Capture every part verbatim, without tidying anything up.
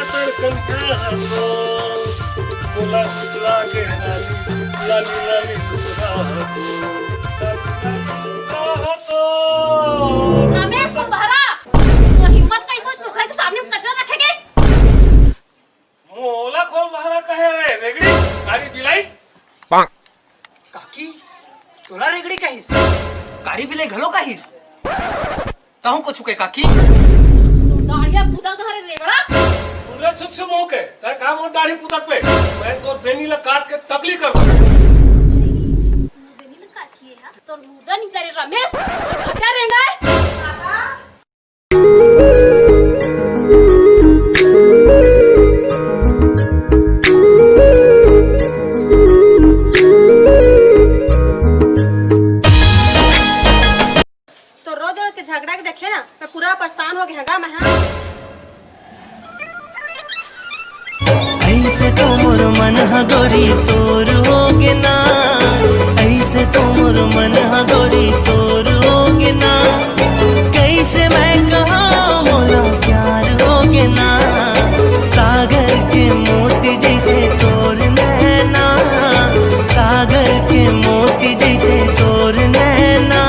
कनखा हो, मोला लागे लाली, लाली, लाली दुल्हा हो, लाली, लाली दुल्हा हो। रमेश, खोलबहरा, तोर हिम्मत कइसे होइस मोर घर के सामने में कचरा रखे के? मोला खोलबहरा कहे रे, रेगड़ी, कारी बिलाई। काकी, तोला रेगड़ी कहिस? कारी बिलाई घलो कहिस? तहूं कुछु के काकी? दाढ़िया पूता कहाँ रे रेगड़ा? सुन रे छुप छुप मुंह के, तैं का मोर दाढ़ी पूतक पे? मैं तोर बेनी ला काट के तकली कर दूं। बेनी ला काट किए हा? तोर मुर्दा निकला रे रमेश, तोर खटिया रेंगा है। तो रोज रोज के झगड़ा के देखे ना, मैं पूरा परेशान हो गया गा मैं, हाँ। ऐसे तो मोर मन ह गोरी तोर होगे ना, ऐसे तो मोर मन ह गोरी तोर होगे ना। कैसे मैं कहा मोला प्यार होगे ना, सागर के मोती जैसे तोर नैना, सागर के मोती जैसे तोर नैना।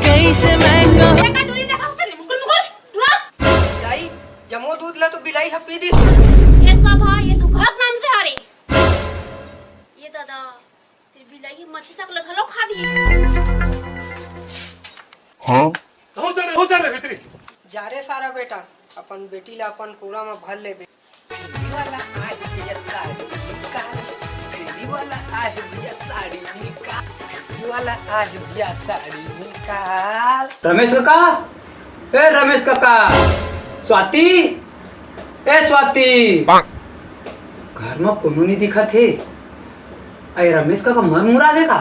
कैसे मैं कहा देखा टूरी देखा होते नहीं, मुकुर मुकुर। टुरा। दाई, जमो दूध ला तो बिलाई ह पी दिस। ये सब हा, ये तो गलत नाम से आ रही। ये दादा, फिर बिलाई ह मच्छी साग ला घलो खा दिए। हाँ? हो जा रे, हो जा रे भीतरी। जा रे सारा बेटा, अपन बेटी ला अपन कोरा में भर लेबे। फेरी वाला आए भैया साड़ी निकाल, फेरी वाला आए भैया साड़ी निकाल, फेरी वाला आए भैया साड़ी निकाल। रमेश काका, ए रमेश काका, स्वाति, ए स्वाति, घर में कोनो नहीं दिखत हे। अरे रमेश काका मन मुरा गे का?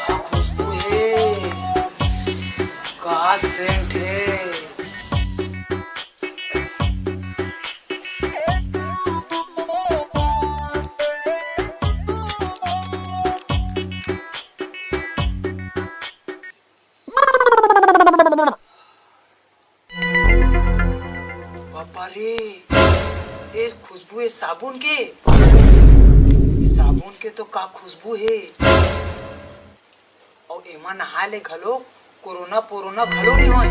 का खुशबू हे, का सेंट हे। बापा रे, ए खुशबू, ए साबुन के, ए साबुन के तो का खुशबू हे। अउ एमा नहाए ले घलो कोरोना पोरोना घलो नइ होय।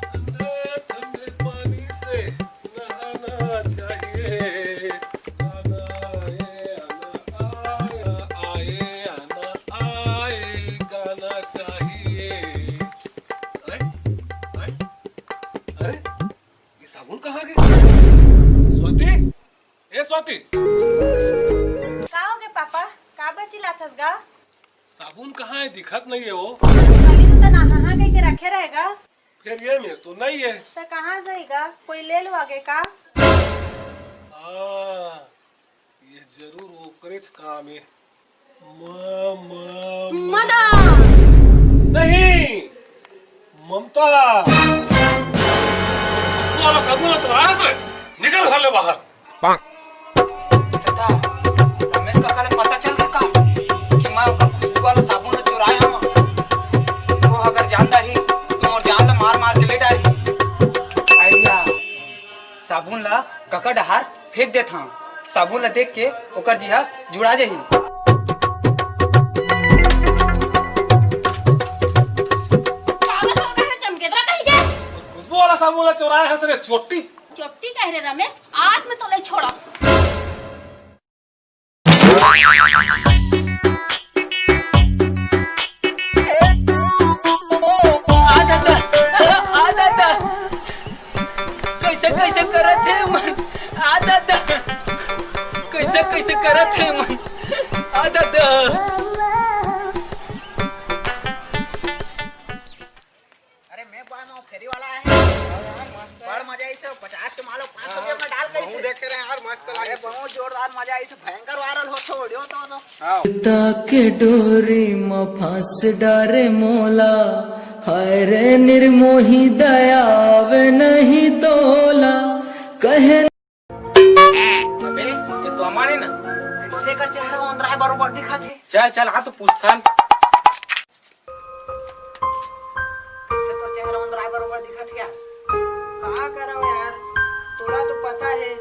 ठंडे ठंडे पानी से नहाना चाहिए। गाना आए, आना आए, आए, आना आए, गाना चाहिए। आए, आए, अरे, ये साबुन कहाँ गए? स्वाति, ए स्वाति। का हो गे पापा? का बचिलाथस गा? साबुन कहाँ है? दिखत नहीं है वो। कली तो नहा कह के रखे रहेगा। फिर ये मेरे तो नहीं है। तो कहाँ जाएगा? कोई ले लो आगे का? हाँ, ये जरूर ओकरेच काम है। म-, म-, मदन! नहीं, ममता। खुशबू वाला साबुन चुराया से, निकल घर ले बाहर। दादा, रमेश काका ले पता चल गे का कि मैं ओकर खुशबू वाला साबुन ल चुराए हवं? वो अगर जान दाही, तो मोर जान ल मार मार के ले डारही। आइडिया, साबुन ला कका डहार फेंक देथंव। साबुन ला देख के ओकर जिहा जुड़ा जाही। पागल हो गए हो चमकेदरा कहीं के? खुशबू वाला साबुन ला चोराए हस रे चोट्टी। चोट्टी कह रे रमेश, आज मैं तोला छोड़ा। आ दादा, आ दादा, कैसे कैसे करत हे मन, आ दादा, कैसे कैसे करत हे मन, आ दादा। अरे मैं बॉय, मैं फेरी वाला है। बड़ मजा आइस, पचास के मालो पाँच सौ रुपया में डाल के बहुत देखे रहे यार, मस्त अरे लगे। बहुत जोरदार मजा आइस, भयंकर वायरल हो छोड़ियो तो, तो। तक डोरी म फंस डारे मोला, हाय रे निर्मोही दया आवे नहीं तोला। कहे अबे, ये तो हमारे ना। कैसे कर चेहरा ओंदराए बरोबर दिखाथे? चल, चल, आ तो पूछथन। कैसे तोर चेहरा ओंदराए बरोबर दिखाथे यार? का करव यार, तोला तो पता हे,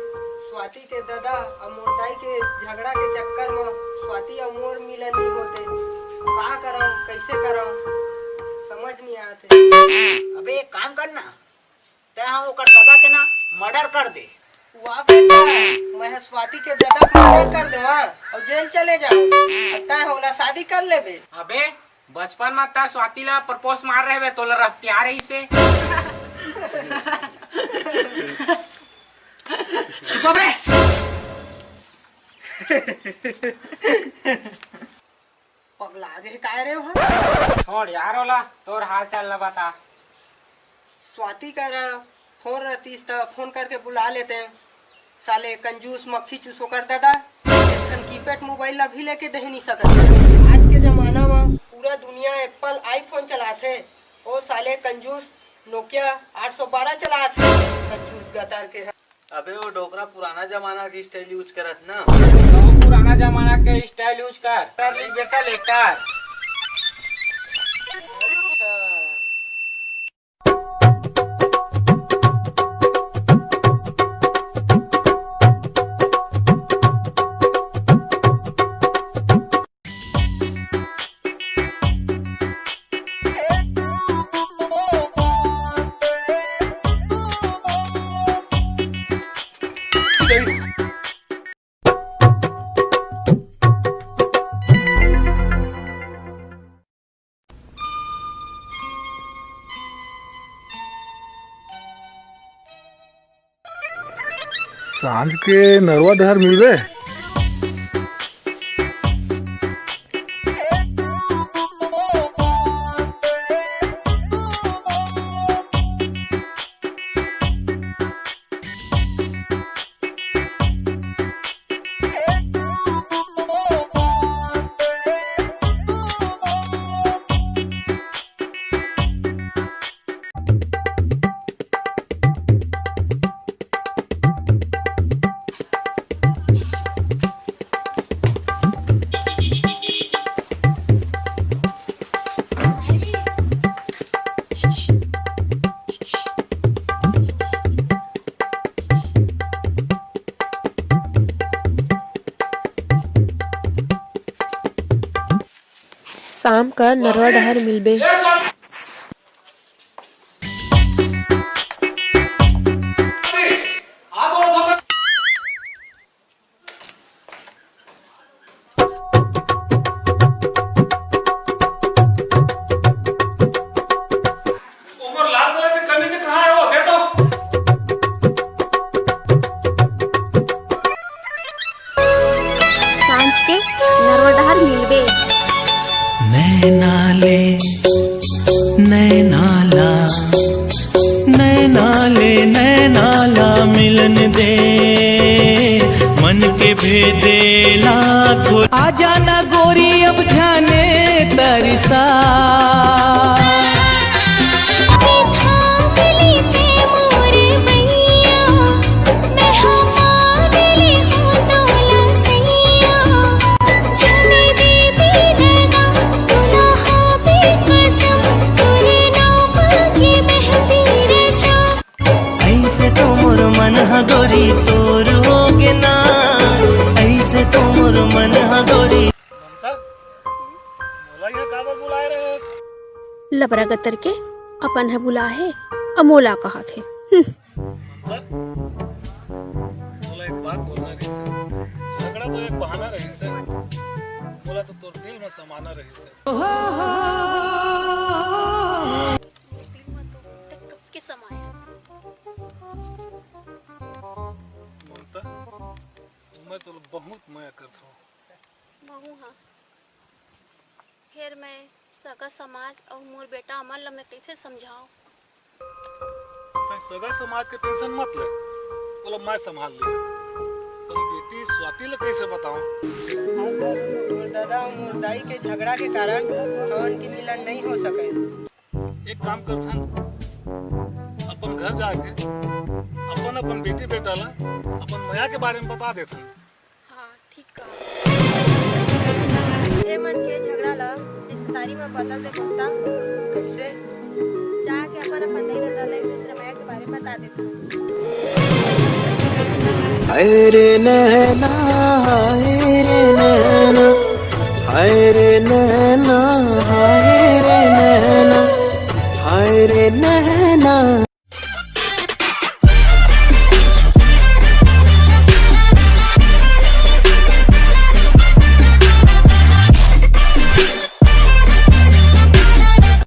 स्वाति के ददा अउ मोर दाई के झगड़ा के चक्कर म स्वाति अउ मोर मिलन नइ होते। का करव, कैसे करव, समझ नइ आत हे। अबे, एक काम कर ना, तैं ह ओकर ददा के ना मर्डर कर दे। वाह बेटा, मैं ह स्वाति के ददा के मर्डर कर देवा अउ जेल चले जाव, अउ तैं ह ओला शादी कर लेबे। अबे, बचपन म तैं स्वाति ला प्रपोज मार रहे बे, तोला रफ्तिया रहिसे। चुप बे। पगला गे हे काय रे ओह? छोड़ यार ओला, तोर हाल चाल ला बता। स्वाति करा फोन रहतीस त फोन करके बुला लेते। साले कंजूस मक्खी चूस ओकर ददा, एक ठन कीपैड मोबाइल ला भी लेके दे नइ सकत। आज के जमाना म पूरा दुनिया एप्पल आईफोन चलाथे, ओ साले कंजूस नोकिया आठ सौ बारह चलाथे। कंजूस गतर के। अबे वो डोकरा पुराना जमाना के स्टाइल यूज करत ना। तो पुराना जमाना के स्टाइल यूज कर। कर ली बेटा लेटर। अच्छा। सांझ के नरवा डहर मिलबे। शाम का नरवा डहर मिलबे। उमर लाल कलर के कमीज से कहाँ है वो? दे तो। सांझ के नरवा डहर मिलबे। नैना ले, नैना ला, नैना ले, नैना ला मिलन दे, मन के भेदे ला खोल। आ जाना गोरी अब जाने तरसा। ऐसे तो मोर मन ह गोरी तोर होगे ना, ऐसे तो मोर मन ह गोरी। ममता, मोला यहाँ काबर बुलाए रहे हस? लबरा गतर के अपन ह बुला हे, अउ मोला कहत हे। हम्म। ममता, मोला एक बात बोलना रहिस हे। झगड़ा तो एक बहाना रहिस हे। मोला तो तोर दिल में समाना रहिस हे। दिल में तो तक कब के समाया। ममता, मैं तो बहुत मया करत हूँ। महू हा। फेर मैं सगा समाज अउ मोर बेटा अमन ल मैं कइसे समझाऊं? तैं सगा समाज के टेंशन मत ले, ओला मैं संभाल लेहूं। तोर बेटी बेटी स्वाति ल कइसे बताऊं? मोर ददा अउ मोर दाई के झगड़ा के कारण हमन के मिलन नइ हो सकय। एक काम करथन, अपन घर जाके अपन अपन बेटी बेटा ला अपन मया के बारे में बता देथन। हाँ, ठीक कहा। ए मन के झगड़ा ला रिश्तेदारी में बदल दे बोलता। कइसे? जाके अपन अपन दाई ददा ला एक दूसरे मया के बारे में बता देथन। हाय रे नैना, हाय रे नैना, हाय रे नैना।